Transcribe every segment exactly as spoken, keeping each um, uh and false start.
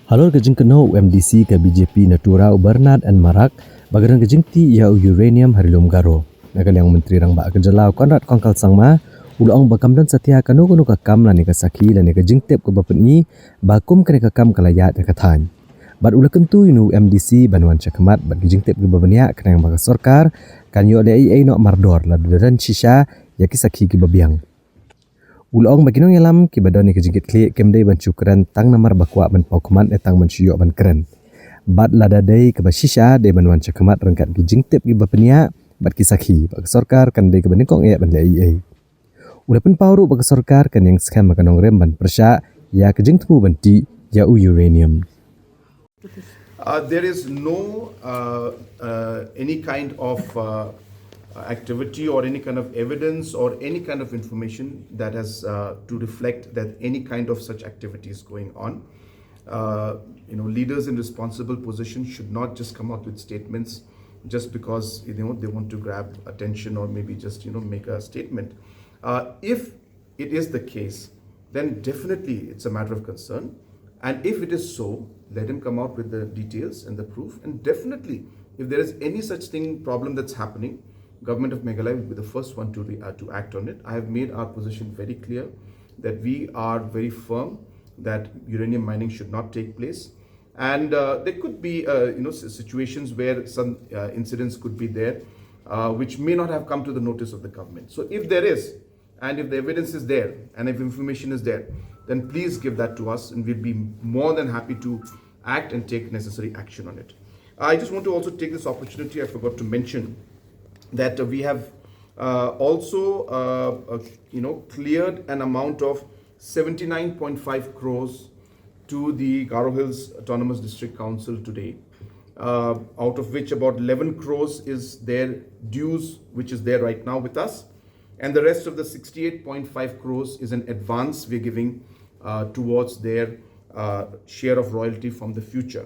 Halor ka jingkynnoh u M D C ka B J P na Tura u Bernard N Marak ba ka don ka jingtih ïa u uranium ha Ri Lum Garo, na ka liang u Myntri Rangbah ka jylla u Conrad Kongkal Sangma u la ong ba kam don satia kano kano ka kam lane ka sakhi lane ka jingtip kaba pyni ba kum kane ka kam ka la ïaid ha ka thaiñ. Bad u la kyntu ïa u M D C ban wan shakhmat bad ki jingtip kiba bniah khnang ba ka sorkar kan ïoh leh ei ei noh mardor lada don shisha ïa ki sakhi kiba biang. U la ong ba ki nongïalam kiba don ïa ka jingkitkhlieh kim dei ban shu kren tang namar ba kwah ban paw khmat ne tang ban shu ïoh ban kren. Bad lada dei kaba shisha dei ban wan shakhmat ryngkat ki jingtip kiba bniah bad ki sakhi ba ka sorkar kan dei kaba nyngkong eh ban leh ei ei. U la pynpaw ruh ba ka sorkar kan ïeng skhem ha ka nongrim ban pyrshah ïa ka jingthmu ban tih ïa u uranium. Uh, there is no uh, uh, any kind of uh, activity or any kind of evidence or any kind of information that has uh, to reflect that any kind of such activity is going on. Uh, you know, leaders in responsible positions should not just come out with statements just because you know they want to grab attention or maybe just you know make a statement. Uh, if it is the case, then definitely it's a matter of concern. And if it is so, let him come out with the details and the proof. And definitely, if there is any such thing, problem that's happening, Government of Meghalaya will be the first one to, re- uh, to act on it. I have made our position very clear that we are very firm that uranium mining should not take place. And uh, there could be uh, you know, s- situations where some uh, incidents could be there, uh, which may not have come to the notice of the government. So if there is, and if the evidence is there, and if information is there, then please give that to us, and we'll be more than happy to act and take necessary action on it. I just want to also take this opportunity, I forgot to mention that uh, we have uh, also uh, uh, you know, cleared an amount of seventy-nine point five crores to the Garo Hills Autonomous District Council today, uh, out of which about eleven crores is their dues, which is there right now with us. And the rest of the sixty-eight point five crores is an advance we're giving uh, towards their uh, share of royalty from the future.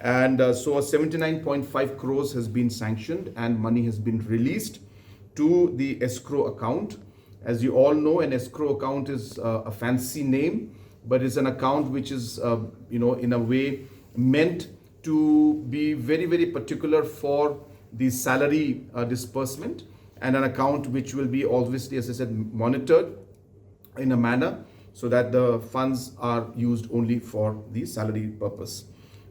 And uh, so a seventy-nine point five crores has been sanctioned and money has been released to the escrow account. As you all know, an escrow account is uh, a fancy name, but it's an account which is, uh, you know, in a way meant to be very, very particular for the salary uh, disbursement, and an account which will be obviously, as I said, monitored in a manner so that the funds are used only for the salary purpose.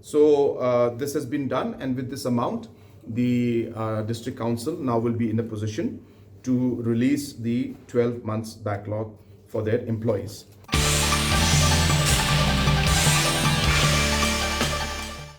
So uh, this has been done, and with this amount, the uh, district council now will be in a position to release the twelve months backlog for their employees.